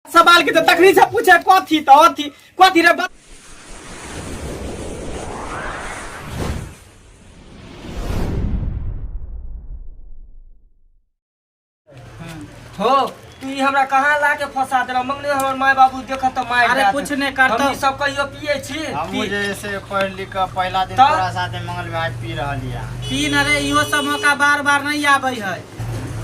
सवाल के तऽ तखनी से पूछे कथी तऽ अथी कथी रे हो तू ई हमरा कहाँ ला के फंसा देला मंगने हमर माय बाबू देखत तऽ मार अरे कुछ नहि करतौ। हम ई सब कहियो पिए छी हमहूँ जे से पढ़ लिख कऽ पहिला दिन तऽ? तोरा साथे मंगल भाई पी रहल यऽ। पी न रे, इहो सब मौका बार बार नहीं आबै है।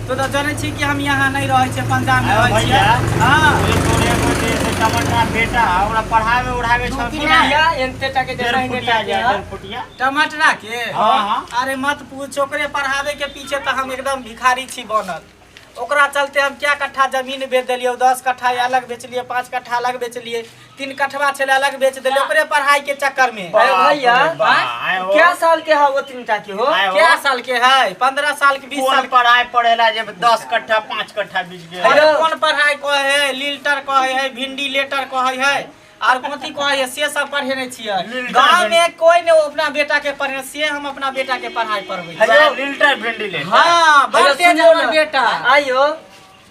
तो तऽ जनै छी कि हम यहाँ नहीं रहै छियै, पंजाब में आयो रहै छियै। भैया। हाँ। तोरे तोरे एगो जे से टमाटर बेटा ओकरा पढ़ावे उढ़ावे दू छौ कि तीन नहि? बिया एनते टा के डेढ़ जेना फुटिया के जे डेढ़ फुटिया। टमाटरा के? हाँ, हाँ। अरे मत पूछ, ओकरे पढ़ावे के पीछे तऽ हम एकदम भिखारी छी बनल। ओकरा चलते हम क्या कट्ठा जमीन बेच देलियै, 10 कट्ठा अलग बेचलियै, 5 कट्ठा अलग बेचलियै, 3 कट्ठवा छलै अलग बेच देलियै, ओकरे पढ़ाई के चक्कर में। अरे भैया, बाप रे बाप, आय हो। क्या साल के है वो तीन टा के हो? आय हो। क्या साल के है? 15 साल के, 20 कोन साल के। पढ़ाई पढ़ेला जे 10 कट्ठा 5 कट्ठा बीच गेल? अरे हेलो। कोन पढ़ाई कहे है? लील्टर कहे है, भिंडी लेटर कहे है, आर कथी कहे है, से सब पढ़ेने छियै। लील्टर गाँव भिंडी। में कोई ने अपना बेटा के पढ़े, से हम अपना बेटा के पढ़ाई पढ़बै छियै। हेलो, लील्टर भिंडी लेटर। हाँ, बड़ हेलो, तेज सुनियौ हमर ने। बेटा। आइयो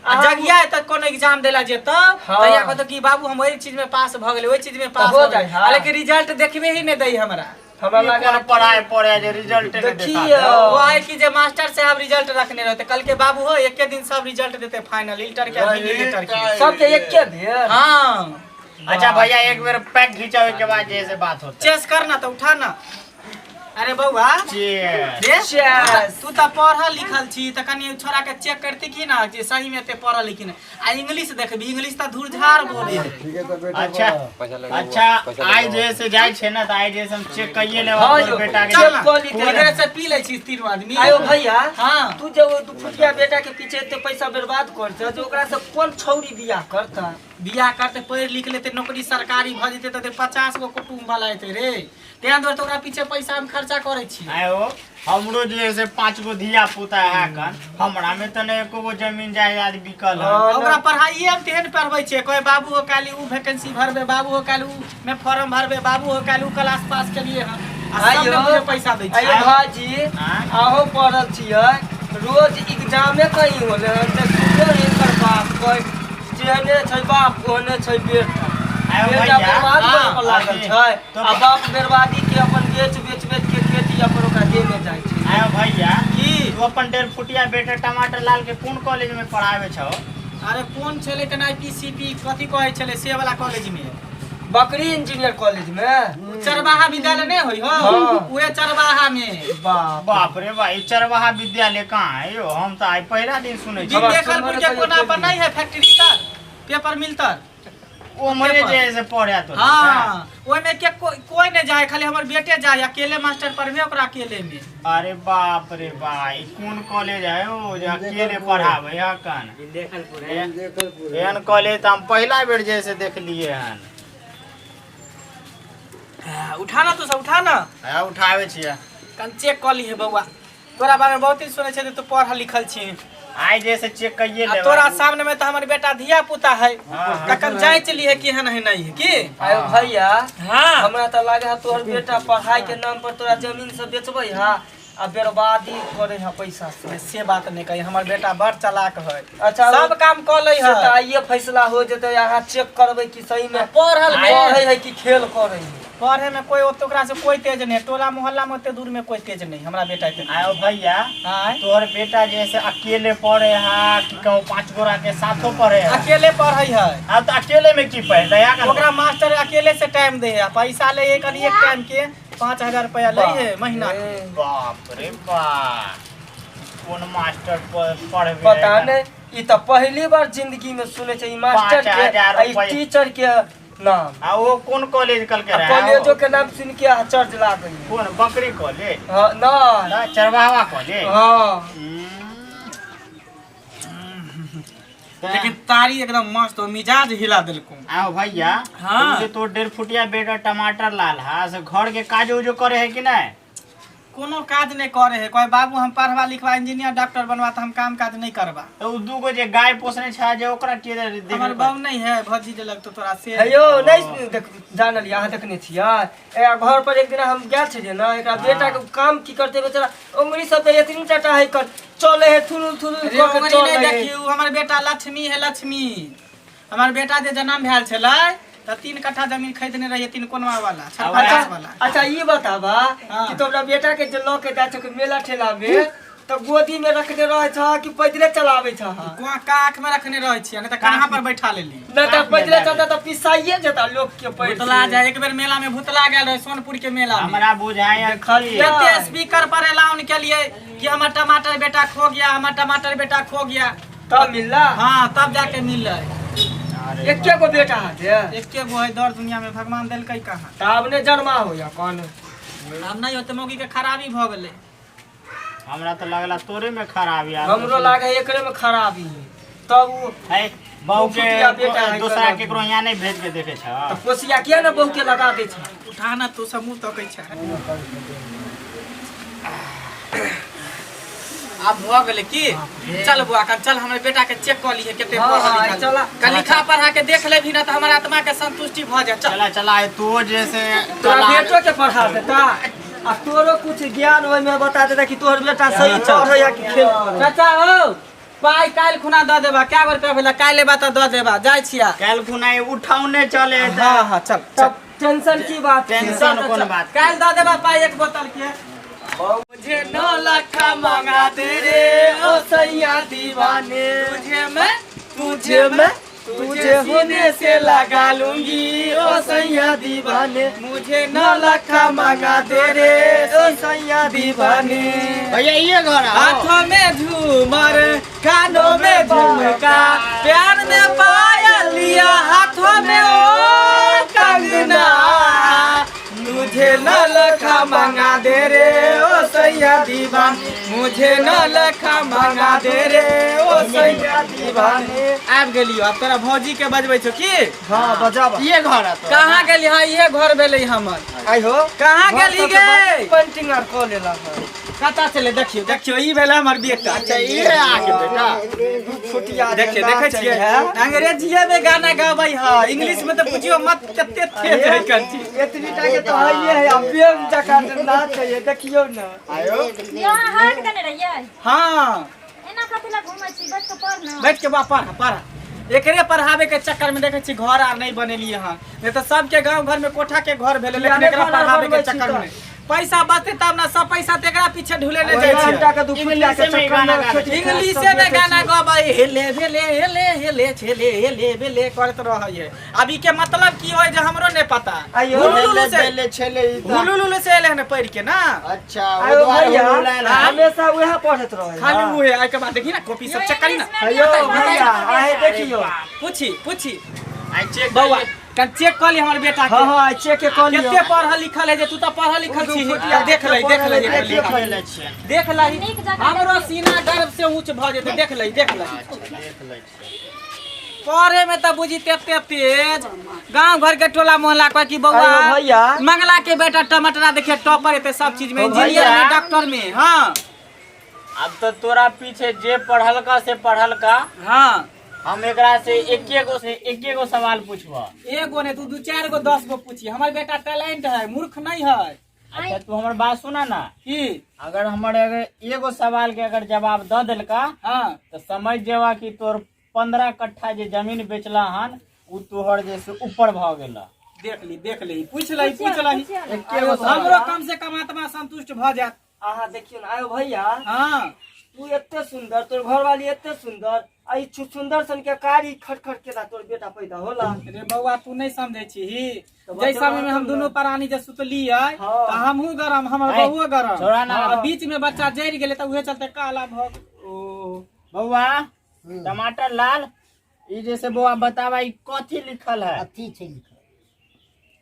आ जगिया तऽ कोनो एग्जाम देला जेतौ, हाँ। तहिया कहतौ कि बाबू हम ओहि चीज में पास भऽ गेलै, ओहि चीज में पास हो भऽ जाइ, गेलै। हाँ। लेकिन रिजल्ट देखबे ही नहि दै हमरा। हमरा ई लगा कोन पढ़ाई पढ़े जे रिजल्ट नहि देखा देखियौ। दौ? वो आए कि जे मास्टर साहब रिजल्ट रखने रहते, कल के बाबू हो एके दिन सब रिजल्ट देते फाइनल, इंटर के आ लेटर के। सबके एके भेल। हाँ। अच्छा भैया, एक बेर पैक घिंचावे के बाद जैसे बात होता है। चेस करना तो उठा ना। अरे बउआ। चेस। रे, चेस। तू तऽ पढ़ल लिखल छी, तऽ कनि छोरा के चेक करती की ना जे सही में एते पढ़ल लिखी ने। आ इंग्लिश देखबी, इंग्लिश तऽ धुरझार बोले है। ठीक है तऽ बेटा। अच्छा पैसा लगेबो, अच्छा पैसा आइ लगेबो। जे से जाइ छै ने तऽ आइ जे से हम चेक कइए लेब हाँ अपन यौ, बेटा के। चल ना, चेक कऽ ली तेरा। इधर से पी लै छी तीनू आदमी। आयो भैया। हाँ। तू जे ओ दुफुटिया बेटा के पीछे एते पैसा बर्बाद करता, जे ओकरा से कोन छौरी बियाह करता? बियाह करते, पढ़ि लिख लेते, नौकरी सरकारी भऽ जेतै तऽ 50 गो कुटुम्ब वाला एतै रे। तें दुआरे तऽ ओकरा पीछे पैसा हम खर्चा करै छी। आयो, हमरो जे है से 5 गो धिया पुता है कन, हमरा में तऽ नहि एको गो जमीन जायदाद बिकल है। हाँ। ओकरा पढ़ाइए हम तेहन पढ़बै छियै, कहै बाबू हो काल्हि उ वैकेंसी भरबै, बाबू हो काल्हि उ में फॉर्म भरबै, बाबू हो काल्हि उ क्लास पास केलिए हन। आ सब आइयो ने मुझे पैसा दै आइयो छियै। भाजी, आँय? अहो पढ़ल छियै, रोज एग्जामे कहीं होले हन तऽ सुनलो एकर बाप कहै जेहने छै बाप ओहने छै बेटा। आयो बेटा भैया, बर्बाद हाँ, करे पर लागल अथी, छै तो आ बाप बर्बादी के अपन बेच बेच बेच के खेती अपन ओकरा देने जाइ छै। आयो भैया, की? तू अपन 1.5 फुटिया बेटा टमाटर लाल के कोन कॉलेज में पढ़ावे छौ? अरे कोन छलै कना IPCP कथी कहै छलै से वाला कॉलेज में। बकरी इंजीनियर कॉलेज में। चरवाहा विद्यालय नहीं होई हो? हाँ। उहे चरवाहा में। बाप बाप रे भाई, चरवाहा विद्यालय कहाँ है यो? हम तो आइ पहिला दिन सुनै छी। हमरा देखलपुर के सुनबो कोना नहि पर नहीं है फैक्ट्री तर, पेपर मिल तर। उम्हरे जे है से पढ़े तो। हाँ, ओहिमे के कोई नहीं जाए, खाली हमर बेटे जाए, अकेले मास्टर पढ़बे ओकरा अकेले में। अरे बाप रे भाई, कोन कॉलेज है ओ जे अकेले पढ़ावे है कन? एहन कॉलेज तऽ हम पहिला बेर जे है से देखलिए हन। हाँ, उठा ना तू सब, उठा ना। हाँ, उठावे छियै। कन चेक कऽ लीहे बौआ, तोरा बारे में बहुत ही सुनै छै तू पढ़ल लिखल छी। आइ जे से चेक कइए आ लेबै। तोरा सामने में तऽ हमर बेटा धिया पुता है, हाँ। तखन जांच लीहे केहन है नहीं है की। आयो भैया, हाँ। हमरा तऽ लागे है तोहर बेटा पढ़ाई के नाम पर तोरा जमीन सब बेचबै है आ बर्बादी करे है पैसा से। से बात नहीं कही, हमर बेटा बड़ चालाक है। अच्छा, सब काम कऽ लै से है। तऽ आइए फैसला हो जेतै, अहाँ चेक करबै कि सही में पढ़ल पढ़ै है कि खेल करै है। पढ़े में कोई ओते ओकरा से कोई तेज नहीं, टोला मोहल्ला में ओते दूर में कोई तेज नहीं हमरा बेटा के। आयो भैया, आँय? तोहर बेटा जे से अकेले पढ़े है कि कहूँ 5 गोरा के साथो पढ़े है? अकेले पढ़े है। हाँ, तो अकेले में की पढ़े है? ओकरा मास्टर अकेले से टाइम दे है, पैसा ले है कनी एक टाइम के 5000 रुपया ले है महीना के। बाप रे बाप, कोन मास्टर पढ़बे? पता नहीं, ई तऽ पहली बार जिंदगी में सुनै छै ई मास्टर के 5000 आ ई रुपया। टीचर के नाम। आ वो कोन कॉलेज कल के आ रहे? कॉलेजो के नाम सुन के आश्चर्य लागै। कोन बकरी कॉलेज? हाँ, नहीं। ना, चरवाहा कॉलेज। हाँ। लेकिन तारी एकदम मस्त हो, मिजाज हिला देलको। आओ भैया। हाँ। तो तो 1.5 फुटिया बेटा टमाटर लाल हा से घर के काज उजो करे है कि नहीं? कोनो काज नहीं करे है, कहे बाबू हम पढ़वा लिखवा इंजीनियर डॉक्टर बनवा तो हम काम काज नहीं करबा। तो उ दूगो जे गाय पोसने छा जे ओकरा के देख? हमर बहू नहीं है, भौजी जे लगतो तोरा से। हे यौ, नहीं देख जानल अहाँ देखने छियै एकरा घर पर एक दिन हम गेल छलियै ने, एकरा बेटा के काम की करते बेचारा, उंगली सब तऽ एतनी टाटा है कर चले है थुलुल थुलुल रे कऽ के उंगली चले नहीं है। देखियौ, हमर बेटा लक्ष्मी है लक्ष्मी। हमर बेटा जे जन्म भेल छलै तऽ 3 कट्ठा जमीन खरीदने रहियै 3 कोनवा वाला 50 वाला। अच्छा ई बताबा हाँ। कि तोरा बेटा के जे लऽ के जाइ छौ मेला ठेला में तऽ गोदी में रखने रहै छह कि पैदले चलाबै छह? कुआं काख में रखने रहै छियै, नहीं तऽ कहाँ पर बैठा लेली। नहि तऽ पैदले चलता तऽ पिसाइए जेता लोक के पैर से। भुतला जाय, एक बेर मेला में भुतला गेल रहे सोनपुर के मेला में। हमरा बुझाय देखलियै। एते स्पीकर पर अलाउन के लिए कि हमर टमाटर बेटा खो गया, हमर टमाटर बेटा खो गया। तब मिलला? हाँ तब जाके मिललै। एके गो बेटा है? एके गो है दर दुनिया में, भगवान देलकै कहाँ। तब ने जन्मा हो या कौन? आब नहीं होते, मौगी के खराबी भऽ गेलै। हमरा तऽ लगला तोरे में खराबी आ। हमरो लागे एकरे में खराबी है। तब उ है बहू के फुटिया बेटा है दोसरा कना। केकरो यहाँ नहीं भेज के देखे छ। तऽ कोसिया किया ने बहू के लगा दै छै? उठा ना तू सब मुँह तकै छै। आब भऽ गेलै की? चल बौआ कन चल, हमर बेटा के चेक कऽ लिहे कते हाँ, पढ़ल हाँ, लिखल। चला। कल लिखा पढ़ा के देख लेबही ना तऽ हमर आत्मा के संतुष्टि भऽ जायत। चल चला चला तू जैसे तोरा बेटो के पढ़ा देता आ तोरो कुछ ज्ञान ओहिमे बता देता कि तोहर बेटा सही पढ़े या कि खेल करे। चाचा हो पाइ काल्हि खुना दऽ देबा। कै गो रुपया भेला? काल्हि लेबा तऽ दऽ देबा। जाइ छिया काल्हि खुना उठाउने चले। हाँ हाँ चल चल। तब टेंशन की बात छै? टेंशन कोन बात? काल्हि दऽ देबा पाइ एक बोतल के। मुझे 9 लाख मंगा दे रे ओ सैया दीवाने, तुझे मैं तुझे मैं तुझे होने से लगा लूंगी ओ सैया दीवाने, मुझे 9 लाख मंगा दे रे ओ सैया दीवाने। भैया ये घर आओ। हाथों में झूमर कानों में झुमका प्यार में पायल लिया हाथों में ओ कंगना, मुझे 9 लाख मंगा दे रे ओ सैया दीवाने, मुझे 9 लाख मंगा दे रे ओ सैया दीवाने। आबि गेलियो, आब तोरा भौजी के बजबै छौ की? हाँ बजाबा। ये घर है तो। कहाँ गेली? हाँ इहे घर भेलै हमर। आई हो कहाँ गेली गे? पेंटिंग आर कऽ लेला हन। कतऽ छलै? देखियौ देखियौ ई भेलै हमर बेटा। अच्छा ये आके बेटा फुटिया देखियौ देखै छियै अंग्रेजीए में गाना गाबै है, इंग्लिश में तऽ बुझियौ मत कते तेज है कंठी। एतनी टा के तऽ हइए है, आ बेम जकाँ नाच है, देखियौ ने। आयो यहाँ हाथ देने रहियै। हाँ एना कथी लए घूमै छी? बैठ के पढ़ ना। बैठ के बा पढ़ पढ़। एकरे पढ़ावे के चक्कर में देखै छी घर आर नहीं बनेलियै हन, नहीं तऽ सबके गांव घर में कोठा के घर भेलै, लेकिन किया एकरा नहि घर आर पढ़ावे के बनबै छी चक्कर तऽ? में पैसा बचतै तब ना, सब पैसा तऽ एकरा पीछे ढुलेने जाइ छियै। घंटा के दू फुटिया के इंग्लिशे में चक्कर गाना में गाबै खेती इंग्लिशे में गाना गबै हेले भेले हेले हेले छेले हेले भेले करैत रहै है। अब ई के मतलब की होय जे हमरो नहीं पता। आइयो। हुलुलुलु से बेले छेले ई तऽ। हुलुलुलु से एलै हन पढ़ि के ना। अच्छा आयो ओ दुआरे भैया हुलुलायल है। हमेशा उएह पढ़ैत रहै। खाली उहे आइ के बाद देखी ना कॉपी सब चेक करी ना। आयो भैया आए देखियौ। पूछी पूछी आइ चेक बौआ कन चेक कऽ ली हमर बेटा के। हाँ हाँ आइ चेक के कऽ लियौ। कते पढ़ल लिखल है जे तू तऽ पढ़ल लिखल छी। देख लै देख लै देख देख लै लै छियै। देख लै नीक जकाँ हमरो देखियौ। सीना गर्व से ऊंच भऽ जेतै। देख लै देख लै। अच्छा देख लै छियै। पढ़े में तऽ बुझी तेते तेज, गांव घर के टोला मोहल्ला कह कि बौआ आयो भैया। मंगला के बेटा टमाटरा देखिए टॉपर एते सब चीज में, ओ इंजीनियर भैया। में डॉक्टर में। हाँ अब तो तोरा पीछे जे पढ़लका से पढ़लका। हाँ हम एकरा से एके गो सवाल पूछबो। एगो नहीं तू 2 4 गो 10 गो पूछी। हमर बेटा टैलेंट है, मूर्ख नहीं है। अच्छा तू हमर बात सुना ना। की? अगर हमर अगर एगो सवाल के अगर जवाब द देलका हाँ तो समझ जेवा कि तोर 15 कट्ठा जे जमीन बेचला हन उ तोहर जैसे ऊपर भ गेला। देख ली देख ली पूछ ली पूछ ली। एके गो सवाल। हमरो कम से कम आत्मा संतुष्ट भ जायत। अहाँ देखियौ ने। आयो भैया हाँ तू एते सुंदर, तोर घरवाली एते सुंदर, आ ई सुंदर सन के कारी खटखट केना तोर बेटा पैदा होला? रे बौआ तू नहीं समझै छीही। तऽ जै समय में हम बच्चा दुनू प्राणी जे सुतलियै हाँ। तऽ हमहूँ गरम हमर है, बहुओ गरम। छोड़ा ना। आ बीच में बच्चा जरि गेलै तऽ उहे चलते काला भऽ गेल। ओ बौआ टमाटर लाल ई जैसे बौआ बतावा ई कथी लिखल है? अथी छै लिखल।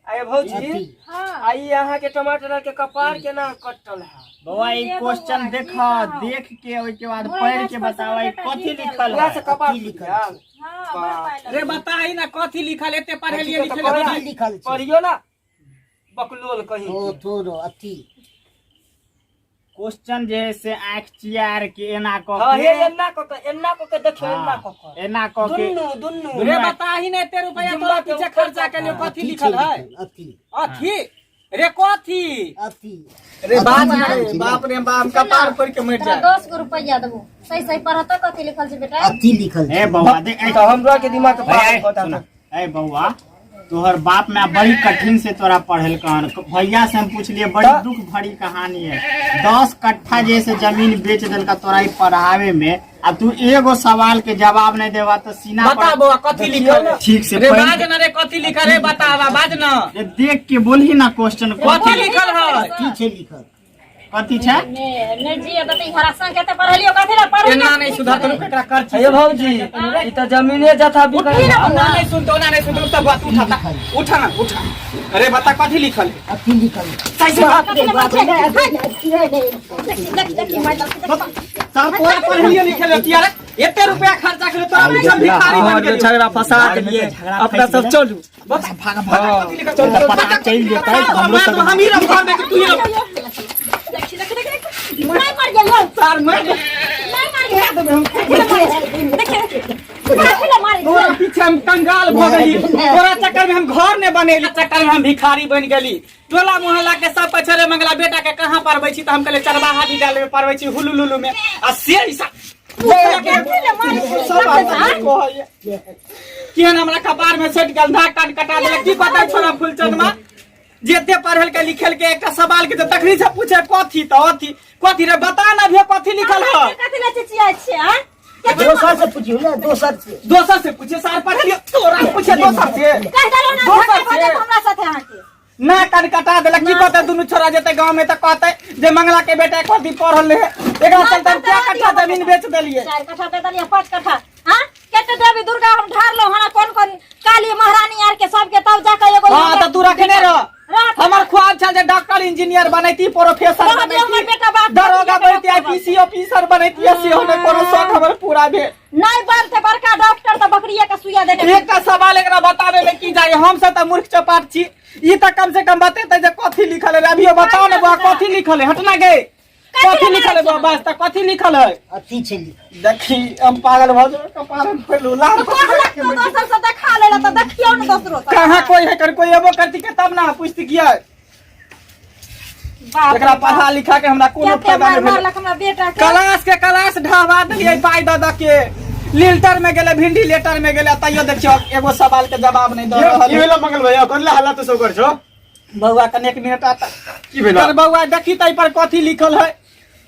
आये भौजी हाँ आ ई अहाँ के टमाटर के कपार केना कटल है? बौआ ई ये क्वेश्चन बौआ, देख की कहब? देख के ओइ के बाद मोर पढ़ गाछ के पर बतावा ई से बेटा कथी जीत लिखल उएह है? से कपार अथी लिखल फुटल? हाँ बड़ पाइ रे लगल। बताही ना कथी लिखल, एते पढ़लियै देखियौ तऽ लिखलियै पढ़ा। बताही। लिखल छै। पढ़ियौ ना बकलोल कहीं ओ के। थोड़ो अथी क्वेश्चन जे है से आंख चियार के एना क हाँ के हे एना क के एना क के देखियौ एना क के एना क के दुन्नू दुन्नू। रे बताही ना एते रुपया तोरा के पीछे ऊपर खर्चा केलियो अथी कथी छै लिखल है? लिखल, अथी अथी रे कथी अथी रे बाप रे बाप रे बाप कपार फोड़ के मर तोरा जाए 10 गो रुपैया देबो सही सही पढ़तो कथी लिखल छै बेटा अथी लिखल ए बौआ देख ए, तऽ हमरा के दिमाग के ए, पागल ए, कऽ सुना, देलक। ए बौआ तोहर बाप में बड़ी कठिन से तोरा पढ़ेलकन भैया से हम पूछलिए बड़ी दुख भरी कहानी है 10 कट्ठा जैसे जमीन बेच देलका तोरा ई पढ़ावे में आ तू एगो सवाल के जवाब नहीं देवा तो सीना पर- बता बौआ कथी लिखल है? ठीक से रे पढ़- बाज ना रे कथी लिखल है बतावा बाज ना रे देख के बोलही ना क्वेश्चन कथी लिखल है की छै लिखल कथी छै ने ने जी अब त हरासन के त पढ़लियो कथी ला पढ़ एना नहीं सुधर तो एकरा कर छी हे भौजी ई तऽ जमीने जथा बिकल उठी ना। ओना नहीं सुनतो ओना नहीं सुनतो तब बात उठा ता उठा ना उठा अरे बता कथी लिखल है अथी लिखल सही से बात बाप रे बाप रे देखी देखी देखी मार बता सब तोरा पढ़लिए लिखल है यार एते रुपया खर्चा करे तोरा हम भिखारी बन गेली झगड़ा फंसा देलिए अपना सब चलू बता भाग भाग कथी लिखल चल पता चलि जेतै तऽ हमरो हम सब हम ही रह घर में तू ही रह देखी देखी देखी नहीं मर गेल यौ सार मर नहीं मर गेल देखी देखी कथी ला मारे तोरा पीछे हम कंगाल भऽ गेली तोरा चक्कर में हम घर ने बनेली चक्कर में हम भिखारी बन गेली टोला मोहल्ला के सब पछरे मंगला बेटा के कहाँ पढ़बै छी तऽ हम कहले चरवाहा विद्यालय में पढ़बै छी हुलुलुलु में आ से ऐसा सब आदमी कहैया केहन हमरा कपार में सटि गेल नाक कान कटा देलक की पता छोरा फूलचंद में जेते पढ़ल के लिखल के एकटा सवाल के तऽ तखनी से पूछे कथी तऽ अथी कथी रे बता ना भे कथी लिखल है कथी ला चिचियाइ छियै आँय? दोसर से पूछियो ने दोसर से दोसर से पूछे सार पढ़लियो तोरा पूछे दोसर से कहि देलहुँ ने दोसर झगड़ा भऽ से। जायत हमरा साथे अहाँके ना कान कटा देलक की कहते दुनू छोरा जेते गांव में तऽ कहते जे मंगला के बेटा कथी पढ़ल रहे एकरा चलते हम क्या कट्ठा जमीन बेच देलिए 4 कट्ठा दे देलियै 5 कट्ठा हाँ कते देवी दुर्गा हम ढारलो हना कोन कोन काली महारानी आर के सबके तब जाके एगो हाँ तऽ तू रखने रह रह। हमर ख्वाब छल जे डॉक्टर इंजीनियर बनैती प्रोफेसर रह दे हमर बेटा बाप दरोगा बनैती आईपीसी ऑफिसर बनैती से हमने कोनो शौक हमर पूरा भेल नहीं बनते बड़का डॉक्टर तऽ बकरिये के सुइया देने एकटा सवाल एकरा बताबे में की जाए हम सब तऽ मूर्ख चपाट छी ई तऽ कम से कम बतेते जे कथी लिखल है अभियो बताओ ने बौआ कथी लिखल है हटना गे कथी लिखल है बौआ बस तऽ कथी लिखल है अथी छै लिखल देखी हम पागल भऽ जेबै कपार हम फैलू लाल तो कहलक तो दोसर से देखा लेला तऽ देखियौ ने दोसरो से कहाँ कोई है कर कोई एबो करती के तब ना पूछती किया बाप एकरा पढ़ा लिखा के हमरा कोनो कते फायदा मार नहीं भेलै मारलक हमरा बेटा के क्लास के क्लास ढहबा देलियै पाइ दऽ दऽ के लील्टर में गेलै भिंडी लेटर में गेलै तैयो देखियौ एगो सवाल के जवाब नहीं दऽ रहल की भेलो मंगल भैया कोन ला हल्ला तू सब कर छो बौआ कने एक मिनट आता की भेलो तर बौआ देखी तै पर कथी लिखल है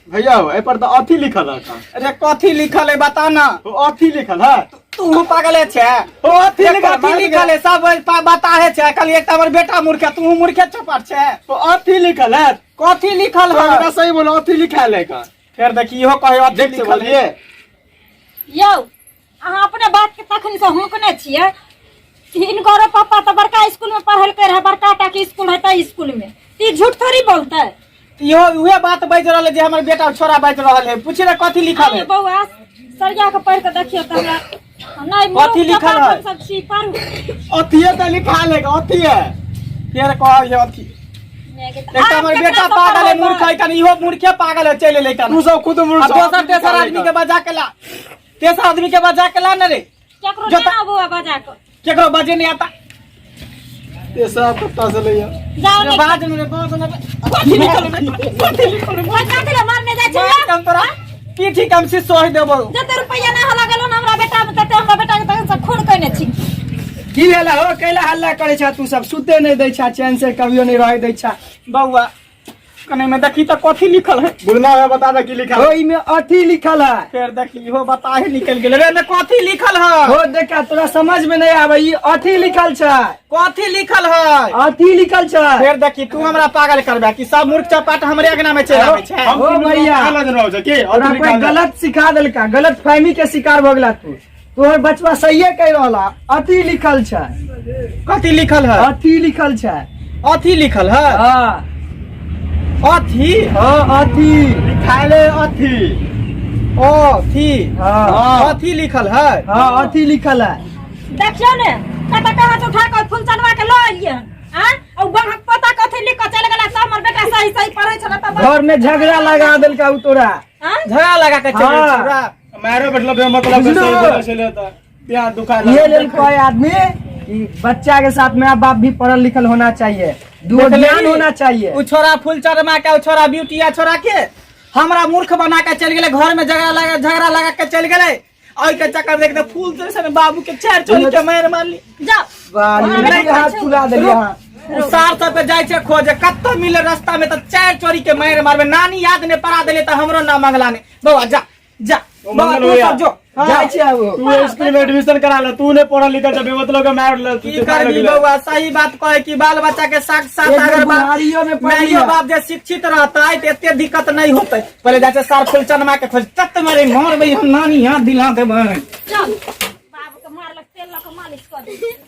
भैया एहि पर तऽ अथी लिखल है अरे कथी लिखल है बता ना ओ अथी लिखल है तू पागले छे ओ अथी ये लिखल कथी लिखल है सब बताहे छे खाली एकटा हमर बेटा मूर्ख है तू मूर्खे चौपट छे ओ अथी लिखल है कथी लिखल तो है हमरा सही बोलो अथी लिखायल है का फेर देखी इहो कहे अथी देख से लिखल है बोलिए यौ अहाँ अपने बात के तखन से हुकने छियै हिनकरो पापा तऽ बड़का स्कूल में पढ़लकै रहे बड़का टा के स्कूल है तै स्कूल में ई झूठ थोड़ी बोलतै इहो उहे बात बाजि रहल है जे हमर बेटा छोरा बाजि रहल है पूछे रे कथी लिखल है बौआ सरिया के पढ़ के देखियौ तऽ हमरा नहि कथी लिखल है? हम सब छी पढ़ू अथिए तऽ लिखायल है अथिए फेर कहै है अथी एकटा हमर बेटा पागल है मूर्ख है कनि इहो मूर्खे पागल है चलि एलै कन तू सब खुद मूर्ख आ दोसर तेसर आदमी के बजा के ला तेसर आदमी के बजा के ला न रे केकरो जोता- देना बौआ बजा के केकरो बजे नहीं आता तेसर कुत्ता से लैया जाओ रे ने बाज न रे बाज न रे कथी लिखल रे कथी लिखल रे कथी ला मारने जाइ मार छै कम तोरा पीठी कम से सोहि देबो जते रुपैया ना होला गेलो ना हमरा बेटा में तते हमरा बेटा के तखन से खून कइने छी की भेला हो कैला हल्ला करे छा तू सब सुते नहीं दै छा चैन से कभियो नहीं रहे दै छा बौआ कने में देखी तऽ कथी लिखल है बुझना है बता दे की लिखा हो इमे अथी लिखल है फेर देखी इहो बताहे निकल गेल रे में कथी लिखल है हो देखा तोरा समझ में नहीं आवे ई अथी लिखल छै कथी लिखल है अथी लिखल छै फेर देखी तू हमरा पागल करबे कि सब मूर्ख चपाट हमरे अंगना में चलि आबै छै हो भैया की तोरा कोई गलत सिखा देलका गलत फहमी के शिकार भऽ गेला तू तोहर बचवा सहिए कहि रहला अथी लिखल छै कथी लिखल है अथी लिखल छै अथी लिखल है हाँ अथी हाँ अथी लिखायल है अथी अथी हाँ। अथी लिखल है हाँ अथी लिखल है देखियौ ने कतऽ कहाँ से उठा कऽ फुलचनवा के लऽ एलियै हन आँय आ बहक पोता कथी लिख कऽ चलि गेला सब हमर बेटा सही सही पढ़ै छलै तब घर में झगड़ा लगा देलका उ तोरा आँय झगड़ा लगा के चलि हाँ। गेल छौड़ा। मारो बैठलो बे मतलब बुझलो? सही बोले छले त प्यार दुखा ये लेल कोई आदमी कि बच्चा के साथ माँ बाप भी पढ़ल लिखल होना चाहिए दू ज्ञान होना चाहिए। उ छोरा फूल चरमा के, उ छोरा ब्यूटिया छोरा के हमरा मूर्ख बना के चल गेलै, घर में झगड़ा लगा के चल गेलै। ओहि के चक्कर देख फूल जैसन बाबू के चार चोरी के मार मारली। जाओ। वाह, नहीं, हाथ फुला देलियै अहाँ। उ सार सब के जाइ छै खोजे, कतौ मिले रास्ता में तऽ चार चोरी के मार मारबे। नानी याद ने परा देले तऽ हमरो ना मंगला ने। बौआ जा जा। ओ बौआ मंगल तू भैया। सब जो। जाइ छी आब। तू स्कूल में एडमिशन करा ले, तू नहीं पढ़ल लिखल जब मतलब के मार ले। की करबी बौआ, सही बात कहे कि बाल बच्चा के साथ साथ एक बेर अगर बाप बुढ़ारियो में पढ़ माइयो लिया। बाप जे शिक्षित रहता है तऽ एते दिक्कत नहीं होते। पहले जाके सार फुलचनमा के खोज तत मारे मारबै हम, नानी हाथ दिला देबै। चल, बाबू के मारलक, तेल लऽ के मालिश कऽ दे।